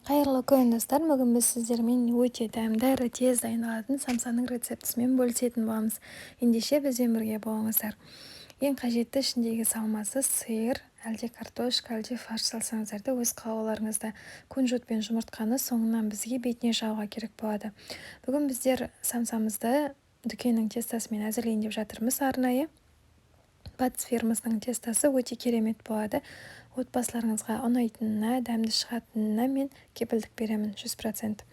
Қайырлы күн, достар! Бүгін біз сіздермен өте дәмді әрі тез дайындалатын самсаның рецептісімен бөлісетін боламыз. Ендеше, бізбен бірге болыңыздар. Ең қажетті ішіндегі салмасы сиыр, әлде картошка, әлде фарш салсаңыздар да, өз қалауларыңызда. Кунжут пен жұмыртқаны соңынан бізге бетіне жағуға керек болады. Бүгін біздер самсамызды дүкеннің тестосымен әзірлейін деп жатырмыз арнайы. Батыс фирмасының тестосы өте керемет болады. Отбасыларыңызға ұнайтынына, дәмді шығатынына мен кепілдік беремін 100%.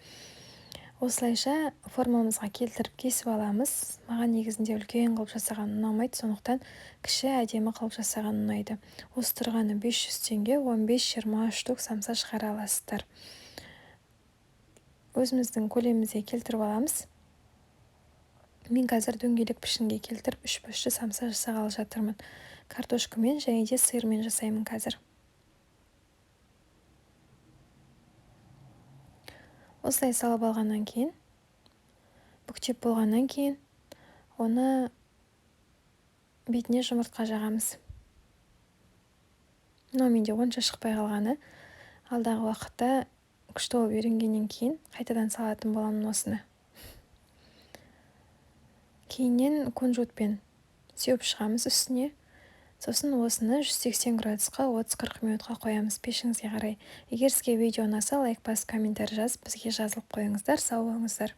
Осылайша формамызға келтіріп, кесіп аламыз. Маған негізінде үлкен қылып жасаған ұнамайды, сондықтан кіші, әдемі қылып жасаған ұнайды. Осы тұрғаны 500 теңге, 15-20 штук самса шығара аласыздар. Өзіміздің көлемімізге келтіріп аламыз. Мен қазір дөңгелек пішінге келтіріп, үш бұрышты самса жасағалы жатырмын. Картошкамен және де сырмен жасаймын қазір. Осылай салып алғаннан кейін, бүктеп болғаннан кейін, оны бетіне жұмыртқа жағамыз. Мынау менде онша шықпай қалғаны. Алдағы уақытта күшті болып үйренгеннен кейін қайтадан салатын боламын осыны. Кейіннен кунжутпен сеуіп шығамыз үстіне. Сосын осыны 180 градусқа 30-40 минутқа қоямыз, пешіңізге қарай. Егер сізге видео ұнаса, лайк басып, комментарий жазып, бізге жазылып қойыңыздар. Сау болыңыздар!